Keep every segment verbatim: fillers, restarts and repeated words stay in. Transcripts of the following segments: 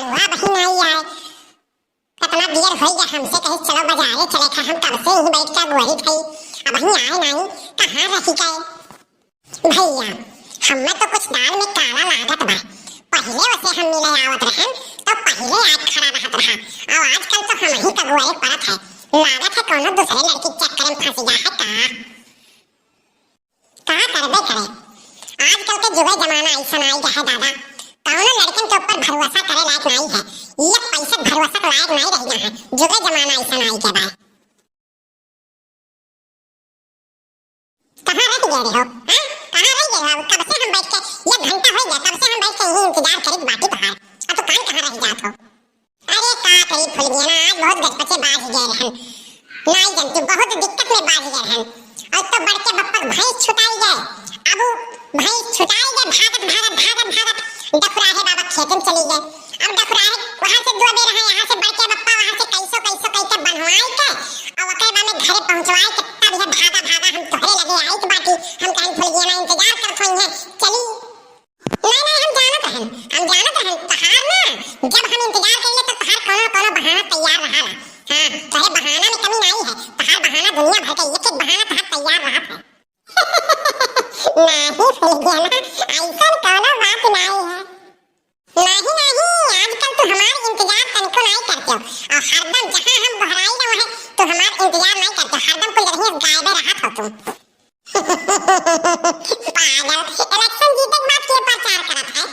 कलुआ अबहीं नाहीं आए। कितना देर होइ गया, हमसे कही चलो बजारे चले खा, हम कब से यहीं बैठ के अगुवारी खाई, अबहीं आए नाहीं, कहाँ रहि गए? भइया, हमें तो कुछ दाल में काला लागत बा। पहिले ओसे हम मिले आवत रहन, तो पहिले आइके खड़ा रहत रहा, और आजकल तो हमहीं का अगुवारी परत है। लागत है कौनो दूसरे लड़की के चक्कर में फंस गया है का? का करबे करे, आजकल के जुगे जमाना अइसन आइ गया है दादा, कौनो लड़कन के ऊपर भरोसा करे लायक नाहीं है। ये पैसे भरोसा के लायक नाहीं रह गया है, जुगे जमाना अइसन आइ गया बा। कहाँ रह गए रहो, हाँ? कहाँ रह गए रहो? कब से हम बैठ के, एक घंटा हो गया, कब से हम बैठ के यहीं इंतजार करित बाटी तोहार। अब तू कान कहाँ रह जात हो? अरे का करी फुलगेना, आज बहुत गजपचे बाझ गए रहन। नाई जनती, बहुत दिक्कत में बाझ गए रहन। और तो बड़के बप्पा के भैंस छुटाई गए। अब उ भैंस छुटाई गए, भागत, भागत, भागत, भागत डखुराहे बाबा खेतन चली गए। अब डखुराहे वहाँ से दो बेर है, यहाँ से बड़के बप्पा, वहाँ से कैसो, कैसो, कैके बन्हवाई के, और ओकर बाद में घरे पहुँचवाई के, तब यह भागा, भागा हम तोहरे लगे आइत बाटी। हम कहन फुलगेना इंतजार करत होई है, चली। नाहीं, नाहीं, हम जानत रहन, हम जानत रहन, तोहार ना, जब हम इंतजार करिले, तब तोहार कौनो, कौनो बहाना तैयार रहाला। हाँ, तोहरे बहाना में कमी नाहीं है, तोहार बहाना दुनिया भर के एक, एक बहाना तोहार तैयार रहत है। नाहीं, फुलगेना, अइसन कौनो बात नाहीं है। नाहीं, नाहीं, आजकल तू हमार इंतजार तनिको नाहीं करते हो, और हरदम जहाँ हम गोहराई रहो है, तू हमार इंतजार नाहीं करते हो, हरदम कुल जगह गायबे रहत हो तू। पागल, election जीते के बाद के प्रचार करत है?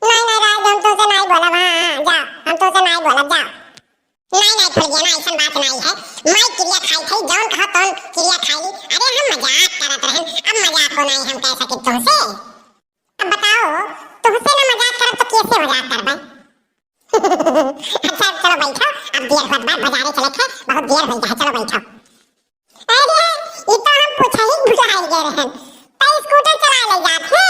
नाहीं, नाहीं, राज, हम तोसे नाहीं बोलब, हाँ, हाँ, जाओ, हम तोसे नाहीं बोलब, जाओ। नाहीं, नाहीं, फुलगेना, अइसन बात नाहीं है। मैं किरिया खाई थी, जौन कहो तौन किरिया खाई ली। अरे, हम मजाक करत रहन, अब मजाक को नाहीं हम कह सकित तोसे। अब बताओ, तोसे ना मजाक करब तो केसे मजाक करबे? अच्छा, चलो बैठो, अब देर होत बा, बजारे चले के, बहुत देर होइ गया है, चलो बैठो। अरे, ई तो हम पूछा ही भुलाइ गए रहन। तै scooter चलाइ ले जात है?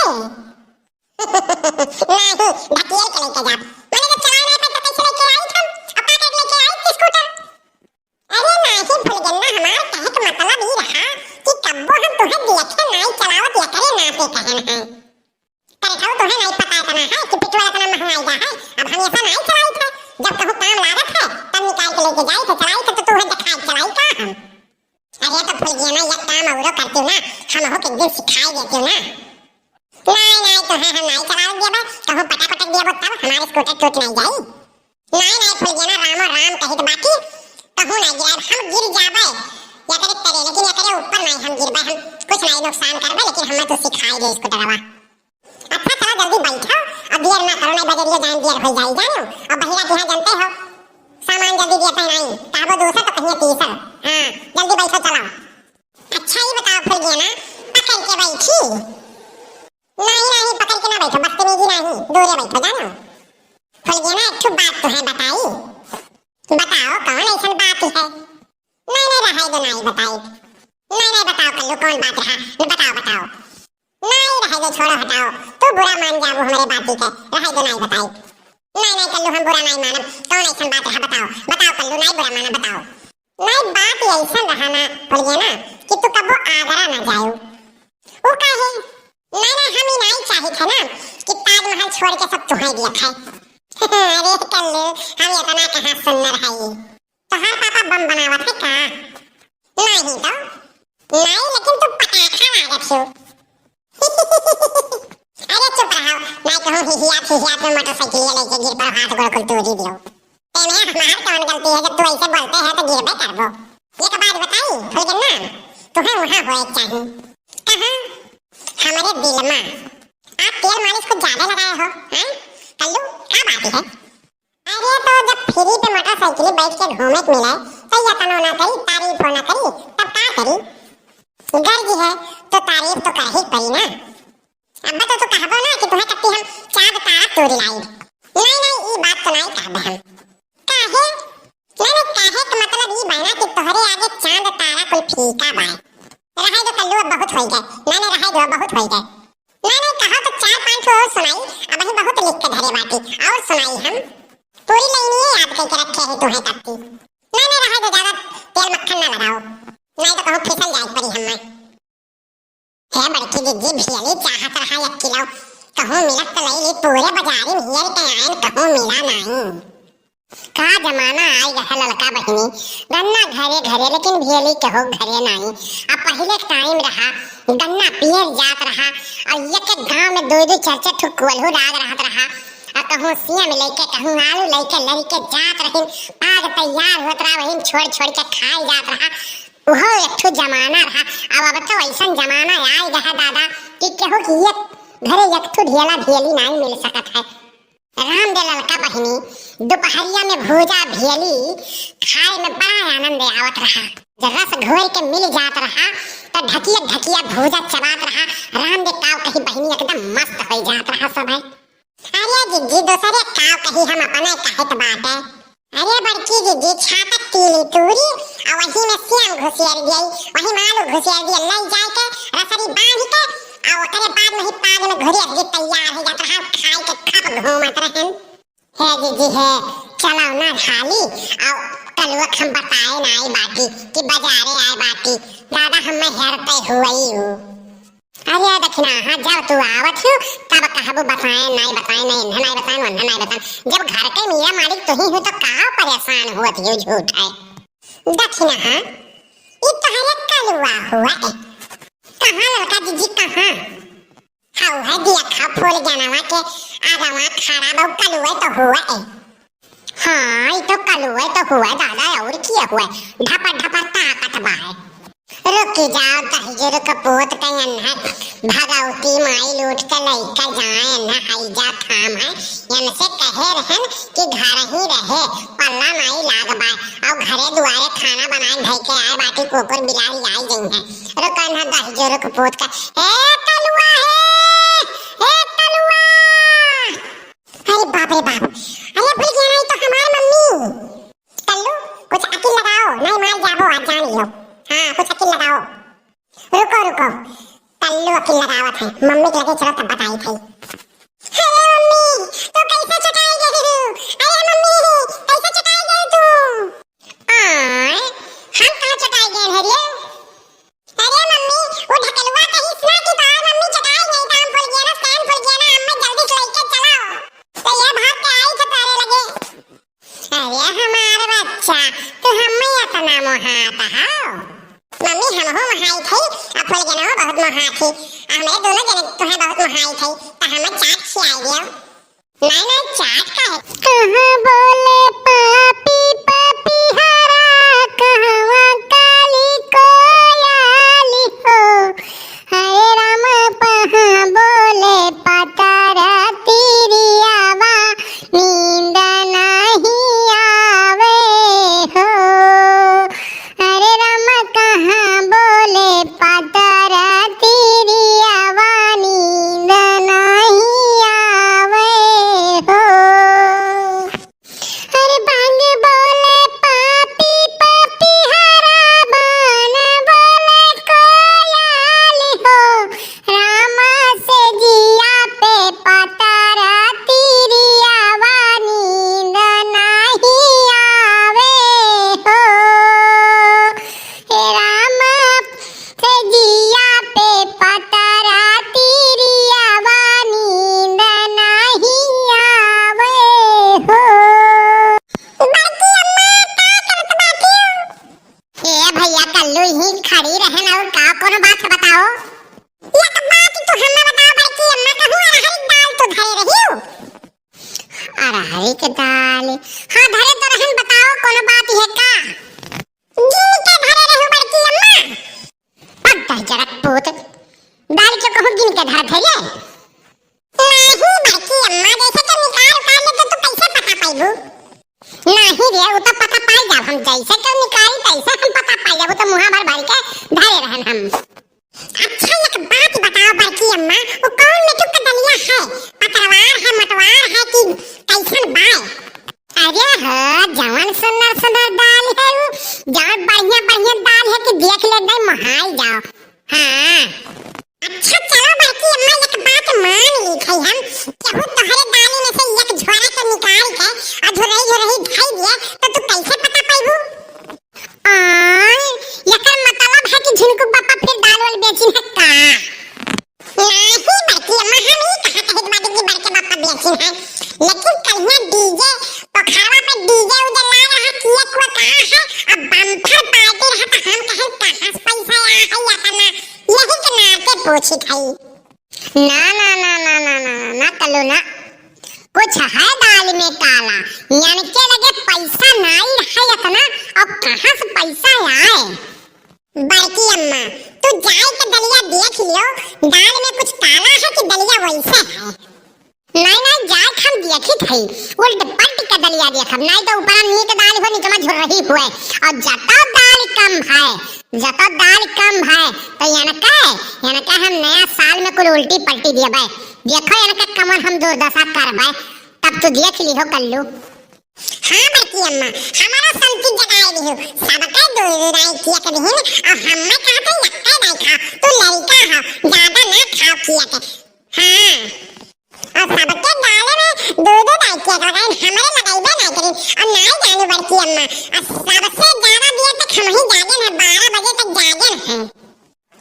नाहीं, ढकेल के लेके जाब। माने जब चलाए ना पाए तो कैसे लेके आई हम? अब का करके लेके आई scooter? अरे नाहीं फुलगेना, हमार कहे के मतलब ई रहा कि कब्बो हम तुहे देखे नाहीं चलावत, एकरे नाते कहन है। करे खाऊ तुहे नाहीं पता इतना है कि petrol इतना महंगाइ गा है। अब हम ऐसा नाहीं चलाइत है, जब कहूँ काम लागत है तब निकाल के लेके जाइत है, चलाइत है तो तुहे देखाई चलाई का हम। अरे तो फुलगेना, एक काम औरो करती ना, हमहू के एक दिन सिखाई देती ना। नाहीं, नाहीं, तुहे हम नाहीं चलावे देबे, कहूँ पटक पटक देबो तब हमार scooter टूट नाहीं जाई। नाहीं, नाहीं, फुलगेना, रामो राम कहित बाटी, कहूँ नाहीं गिराइब, हम गिर जाबे एकरे तरे, लेकिन एकरे ऊपर नाहीं हम गिरबे, हम कुछ नाहीं नुकसान करबे, लेकिन हमें तू सिखाई दे scooterवा। अच्छा, चलो जल्दी बैठो, अब देर ना करो, नाहीं बजरिया जाए देर हो जाई, जानो? अब बहिरा के यहाँ जानते हो, सामान जल्दी देते नाहीं, कहबो दूसर तो कहिए तीसर। हाँ, जल्दी बैठो, चलो। अच्छा, ई बताओ फुलगेना, पकड़ के बैठी? नाहीं, नाहीं, पकड़ के ना बैठो, बदतमीजी नाहीं, दूरे बैठो, जानो। फुलगेना, एक ठो बात तुहे बताई। बताओ, कौन अइसन बात है? नाहीं, नाहीं, रहे दो, नाहीं बताई। नाहीं, नाहीं, बताओ कल्लू, कौन बात रहा? बताओ, बताओ। नाहीं, रहे दो, छोड़ो, हटाओ। तू बुरा मान जाबू हमरे बाती के, रहे दो, नाहीं बताई। नाहीं, नाहीं कल्लू, हम बुरा नाहीं मानब। कौन अइसन बात रहा? बताओ, बताओ कल्लू, नाहीं बुरा मानब, बताओ। नाहीं, बात अइसन रहा ना, फुलगेना, कि तू कब्बो आगरा ना जायू। उ काहे? नाहीं, नाहीं, हम ई नाहीं चाहित है ना कि ताजमहल छोड़ के सब तुहे दियत है। अरे कल्लू, हम इतना कहाँ सुन्नर हई? तोहार पापा बम बनावत है का? नाहीं तो। नाहीं, लेकिन तू पटाखा लागत हो। अरे चुप रहो, नाहीं कहूँ हिहियात हिहियात में मोटरसाइकिल लेके गिर पड़ो, हाथ गोड़ कुल तोड़ी दियो। एमे हमार कौन गलती है, जब तू ऐसे बोलते है तो गिरबे करबो। एक बात बताई फुलगेना, तुहे वहाँ होए के चाही। कहाँ? हमरे दिल में। आप तेल मालिश कुछ ज्यादा लगाए हो, हैं? कल्लू, का बात है? अरे तो जब free पे मोटरसाइकिल बैठ के घूमे के मिले, तो ये तनो ना करी, तारीफ हो ना करी, तब का करी? गर्ज है, तो तारीफ तो कर ही पड़ी ना। अब तो तू कहबो ना कि तुहे कत्ती हम चांद तारा तोड़ी लाई। नाहीं, नाहीं, ई बात तो नाहीं कहबे हम। काहे? नाहीं, नाहीं, काहे के मतलब ई बा ना कि तोहरे आगे चांद तारा कुल फीका बा। रहे दो कल्लू, अब बहुत होई गए। नाहीं, नाहीं, रहे दो, बहुत होई गए। नाहीं, नाहीं, कहा तो चार पांच ठो और सुनाई, अबहीं बहुत लिख के धरे बाटी, और सुनाई हम। पूरी लाइनिये याद करके रखे है तुहे तब की। नाहीं, नाहीं, रहे दो, ज्यादा तेल मक्खन ना लगाओ, नाहीं तो कहूँ फिसल जाए पड़ी हमें। हे बड़की दीदी, भियली चाहत रहा एक किलो, कहूँ मिलत त लई ली, पूरे बजारी में हेर के आएन, कहूँ मिला नाई। का जमाना आइ गए है ललका बहिनी, गन्ना घरे घरे लेकिन भेली केहू घरे नाई। अब पहिले के टाइम रहा, गन्ना पियर जात रहा और एक एक गांव में दो दो चार चार ठो कोल्हू राग रहत रहा। और कहूँ सेम लेके, कहूँ आलू लेके लड़के जात रहिन, पाग तैयार होत रहा, वही छोड़ छोड़ के खाए जात रहा। उहो एक ठो जमाना रहा। अब, अब तो ऐसन जमाना आइ गए है दादा कि केहू की एक घरे एक ठो ढेला भेली नाई मिल सकत है। राम दे ललका बहिनी, दोपहरिया में भूजा भेली खाए में बड़ा आनंद आवत रहा। जब रस घोर के मिल जात रहा, त ढकिया ढकिया भूजा चबात रहा। राम दे काव कही बहिनी, एकदम मस्त हो जात रहा सब है। अरे जिज्जी, दूसरे काव कही, हम अपने कहत बाटे। अरे बड़की जिज्जी, छातक तीली तूरी, आ वही में सेम घुसियर दिए, वही में आलू घुसियर दिए, लई जाए के रसरी बांध के, आ ओकरे बाद में ही पाग में घुरियर के तैयार हो जात रहा, खाए के खप घूमत रहन। हे जिज्जी हे, चलो ना खाली, आ कलुआ के हम बताए ना आई बाटी कि बजारे आए बाटी, दादा हमें हेरते हुई हूँ। अरे दखिनहा, जब तू आवत हो, तब कहबो बताए, नाई बताए, नाई इन्हें नाई बताए, वन्हें नाई बताए। जब घर के मियाँ मालिक तुही हो, तो का परेशान होत हो झूठ है? दखिनहा, ई तोहरे कलुआ हुआ है। कहाँ ललका जिज्जी, कहाँ? हाँ, है दिया खा फूल ज्ञानवा के आगवा खड़ा बहु कलुआ तो हुआ है। हाँ, ई तो कलुए तो हुआ दादा, और किया हुआ? ढपर ढपर ताकत बा है। रुक जाओ, दहिजरू के पूत के एन्हा भगवती माई लूट के लइका जाए, एन्हा हैजा थाम है। एनसे कहे रहन कि घर ही रहे, पल्ला माई लाग बा, और घरे दुआरे खाना बनाए धइ के आए बाटी, कुकुर बिलारी आई गई है। रुक एन्हा दहिजरू के पूत का, ए कलुआ हे, ए कलुआ। अरे बाप रे बाप, अरे भूल गया नहीं तो हमार मम्मी। कल्लू, कुछ अकिल लगाओ, नहीं मार जाबो, आज जान लियो। हाँ, कुछ अकिल लगाओ। रुको, रुको, कल्लू अकिल लगावत है, मम्मी के लगे चलो तब बताई थई। अरे मम्मी, तू कैसे चटाई गई हो? अरे मम्मी, कैसे चटाई गई तू? आय, हम कहाँ चटाई गए हैं रे? अरे मम्मी, वो ढकेलुआ कहिस ना कि तोहार मम्मी चटाई गई, तो हम फुलगेना, सैन फुलगेना, अम्मा जल्दी से लेके चलो। तो ये भाग के आई थे तारे लगे। अरे हमार बच्चा, तू हम्मे इतना मोहात हो? मम्मी हमहू मोहाई थई, आ फुलगेना बहुत मोहात थी। आ हमरे दोनों जने तुहे बहुत मोहाई थई, तो हमें चाट खियाई दियो। नहीं, नहीं, चाट का है? कहाँ बोले पापी पापी हरा, कहवा काली कोयाली हो। हरे राम पहाँ बोले पतरा तिरियावा, नींद नहीं आवे हो। हरे राम कहाँ बोले पतरा तिरियावा, नींद नहीं आवे हो। अरे बांग बोले पापी पापी हरा, बान बोले कोयल हो। रामा से जिया पे पतरा तिरियावा, नींद नहीं आवे हो। हे राम से जिया पे पतरा तिरियावा, नींद नहीं आवे हो। बड़की अम्मा, का करत बाटियो? ए भैया, कल्लू ही खड़ी रहन और का कोनो बात है बताओ? एक बात तू हमें बताओ बड़की अम्मा, कहूँ अरहर दाल तो धरे रहियो? अरहर के दाल? हाँ, धरे तो रहन, बताओ कोनो बात है का? गिन के धरे रहू बड़की अम्मा। अब दहिजरक पूत, दाल के कहूँ गिन के धर धरे? नाही बड़की अम्मा, जैसे के निकाल उतार ले तो तू कैसे पता पाइबू? नाही रे, वो तो पता पाई जाब हम, जैसे के निकाल तैसे हम पता पाई जाब, वो तो मुँहा भर भर के धरे रहन हम। अच्छा एक बात बताओ बड़की अम्मा, वो कौन मिठू का दलिया है? पतरवार है, मोटवार है कि कैसन बाय? अरे हो, जवन सुंदर सुंदर दाल है वो, जवन बढ़िया बढ़िया दाल है कि देख ले दे मोहाई जाओ। हाँ। अच्छा चलो बड़की अम्मा, एक बात मान ली थई हम, केहू तोहरे दाल में से एक झोरा के निकाल के और झुरई झुरई धई दिए तो तू कैसे पता पाइबू? आय, एकर मतलब है कि झिनकू पापा फिर दाल वाल बेचिन है का? नाही बड़की अम्मा, हम ई कहा कहे के पूछित हई। ना, ना, ना, कल्लू ना। कुछ है दाल में काला, यानी के लगे पैसा नाई है इतना, अब कहाँ से पैसा आए? बड़की अम्मा, तू जाए के दलिया देख लियो, दाल में कुछ काला है कि दलिया वैसे है? नहीं, नहीं, जाए के हम देखित हई, उल्ट पलट के दलिया देखब, नहीं तो ऊपर नीक दाल हो, नीचवा झुर्रही हुए। और जतो दाल कम है, जतो दाल कम है, तो इनके, इनके हम नया साल में कुल उल्टी पलटी देबे। देखो इनके कमर हम दुर्दशा करबे, तब तू देख लिहो कल्लू। हाँ बड़की अम्मा, हमारा संती जगाए दिहो, सबके दो दो दाई किया के दिहिन, और हमें कहा थे यक्के दाई खा, तू लड़का हो, ज्यादा ना खाओ किया के। हाँ। और सबके गाले में दो दो दाई किया के लगाइन, हमरे लगाइबे ना करी। और ना जाने बड़की अम्मा, और सबसे ज्यादा देर तक हम ही जागेन है, बारह बजे तक जागेन है।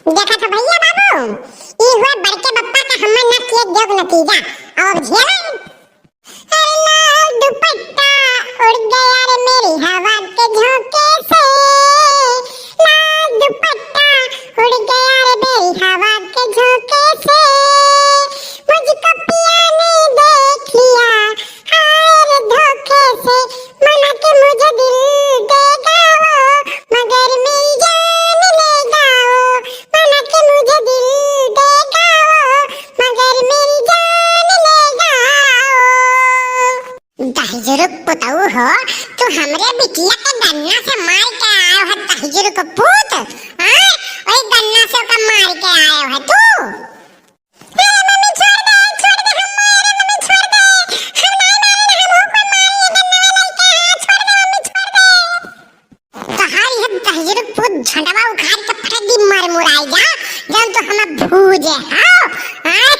देखा था भैया बाबू, ई हुआ बड़के बप्पा का हमें ना किए जोग नतीजा। और झेलन। अरे लाल दुपट्टा उड़ गया रे मेरी हवा के झोंके से, लाल दुपट्टा उड़ गया रे मेरी हवा के झोंके से, मुझको पिया ने देख लिया हाय रे धोखे से, मना के मुझे दिल देगा वो, मगर मेरी जान लेगा वो, मना के मुझे दिल देगा वो, मगर मेरी जान लेगा वो। दहिजरू पुतऊ हो, तू हमरे बिटिया के गन्ना से मार के आयो है, दहिजरू के पूत, हाँ? वही गन्ना से ओका मार के आयो है तू। अरे मम्मी छोड़ दे, छोड़ दे, हम मारे, मम्मी छोड़ दे, हम नहीं मारे, हम ऊपर मारी, ये गन्ना वाला लड़का है, छोड़ दे मम्मी, छोड़ दे। तोहार ये दहिजरू पूत झंडवा उखाड़ के पटक दी मार मुराई जा, जौन तो हमें भूजे, हाँ? हाँ?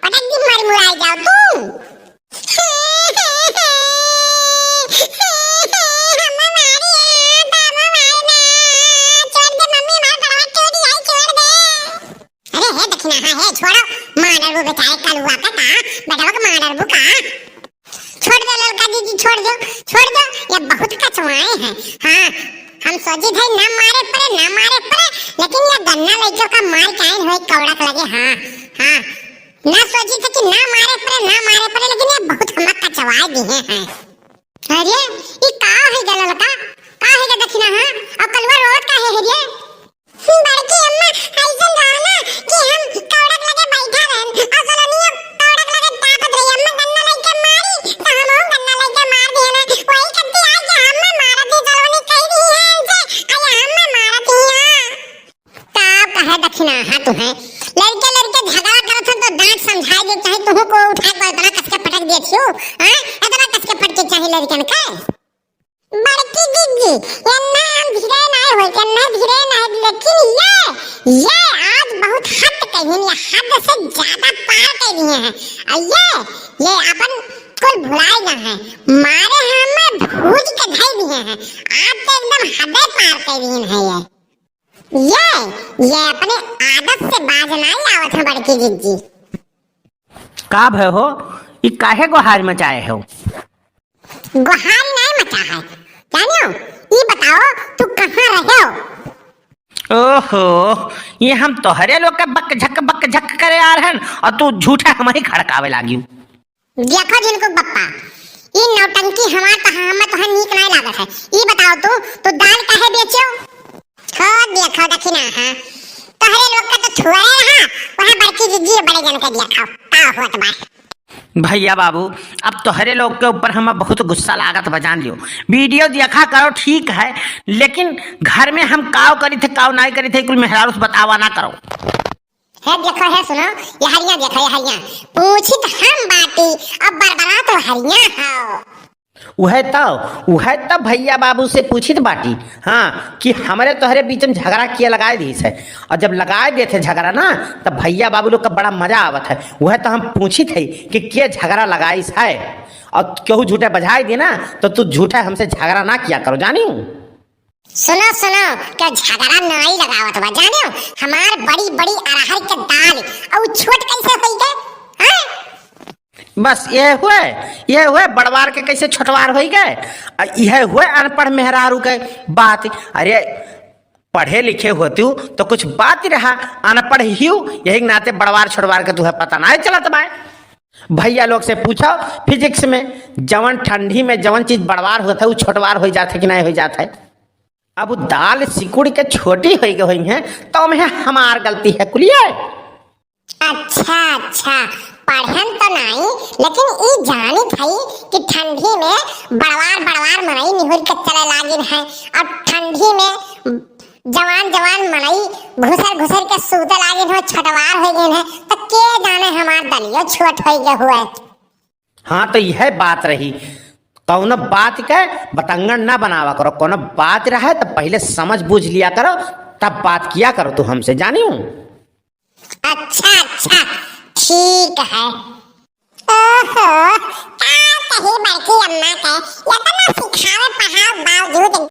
पटक दी मार मुराई जाओ तू। हमें मारी, बाबा मारना, छोड़ दे मम्मी, हमारा बड़वा टूट जाए, छोड़ दे। अरे हे दखिनहा, हे छोड़ो, मार डरबू बेचारे कलुआ के का, बेटवा के मार डरबू का? छोड़ दो ललका दीदी, छोड़ दो, छोड़ दो, ये बहुत कचवाए हैं। हाँ, हम सोची थे ना मारे पड़े, ना मारे पड़े, लेकिन ये गन्ना लइके का मार के आइन होई कौड़क लगे। हाँ, हाँ, ना सोची थे कि ना मारे पड़े, ना मारे पड़े, लेकिन ये बहुत हम कचवाए दिए हैं। अरे, ई का है गे ललका? का है गे दखिनहा? और कलुआ रोवत काहे है रे? बड़की अम्मा, ऐसन रहो ना कि हम कौड़क लगे बैठा रहन, और सलोनियो कौड़क लगे तापत रही। अम्मा गन्ना लइके मारी, तो हमहू गन्ना लइके मार दिए ना। वही कत्ती आई कि अम्मा मारत ही, सलोनी कह रही है इनसे, अरे अम्मा मारत ही है। का कहे दखिनहा तुहे? लड़के लड़के झगड़ा करत हन तो डांट समझाए दे चाही, तुहू को उठा के इतना कस के पटक देत हो, हैं? इतना कस के पटके चाही लड़कन के। बड़की दीदी, एन्ना हम धीरे नाय होई, एन्ना धीरे नाय, लेकिन ये, ये आज बहुत हद कहिन, ये हद से ज्यादा पार कर दिए हैं। और ये, ये अपन कुल भुलाए गए हैं, मारे हमें भूज के धई दिए हैं। आज तो एकदम हदे पार कर दिए हैं ये। ये, ये अपने आदत से बाज नाय आवत है बड़की जिज्जी। का भय हो, ई काहे गोहार मचाए हो? गोहार नाय मचा है, जानियो, ई बताओ तू कहाँ रहे हो? ओहो, ये हम तोहरे लोग के बक झक बक झक करे आ रहन और तू झूठा हमही खड़कावे लागी। देखो झिनकू बप्पा, ई नौटंकी हमार तो, हमें तोहार नीक नाय लागत है। ई बताओ तू, तू दाल काहे बेचो? हो देखो दखिनहा, तोहरे लोग का तो थुअरे रहा, वह बड़की जिज्जी बड़े जन के देखो, का होत बा। भैया बाबू, अब तोहरे लोग के ऊपर हमें बहुत गुस्सा लागत बा, जान लियो। वीडियो देखा करो, ठीक है, लेकिन घर में हम काव करी थे, काव नाय करी थे, कुल मेहरारू से बतावा ना करो। हे देखो, हे सुनो, ये हरिया देखो, ये हरिया। पूछित हम बाटी, अब बरबरा तो हरिया हो। उहे तो, उहे तो भैया बाबू से पूछित बाटी, हाँ, कि हमरे तोहरे बीच में झगड़ा किया लगाए दिस है। और जब लगाए देत है झगड़ा ना, तब भैया बाबू लोग का बड़ा मजा आवत है। उहे तो हम पूछित है कि के झगड़ा लगाइस है, और केहू झूठे बजाए दे ना, तो तू झूठे हमसे झगड़ा ना किया करो, जानी। सुनो, सुनो, के झगड़ा नाई लगावत बा, जानियो, हमार बड़ी बड़ी अरहर के दाल, और छोट कैसे होई गए, हैं? बस ये हुए, ये हुए बड़वार के कैसे छोटवार होई गए, आ, यह हुए अनपढ़ मेहरारू के बात। अरे, पढ़े लिखे होतू तो कुछ बात ही रहा, अनपढ़ हिउ, यही के नाते बड़वार छोटवार के तुहे पता नाहीं चलत बाय। भइया लोग से पूछो, physics में जवन ठंडी में जवन चीज बड़वार होत है, उ छोटवार होइ जात है कि नाहीं होइ जात है? अब उ दाल सिकुड़ के छोटी होइ गई होइहैं, तो ओम्हे हमार गलती है कुलिए। अच्छा, अच्छा, पढ़न तो नाई, लेकिन ई जानित हई कि ठंडी में बड़वार बड़वार मनई निहुर के चले लागिन है, और ठंडी में जवान जवान मनई घुसर घुसर के सूते लागिन हो, छोटवार होइ गइन है, तो के जाने हमार दलियो छोट होइ गए हुए। हाँ, तो यह बात रही, कौनो बात के बतंगड़ ना बनावा करो, कौनो बात रहे तो पहले समझ बूझ लिया करो, तब बात किया करो तू हमसे, जानियो। अच्छा, अच्छा, ठीक है। ओहो, का कही बड़की अम्मा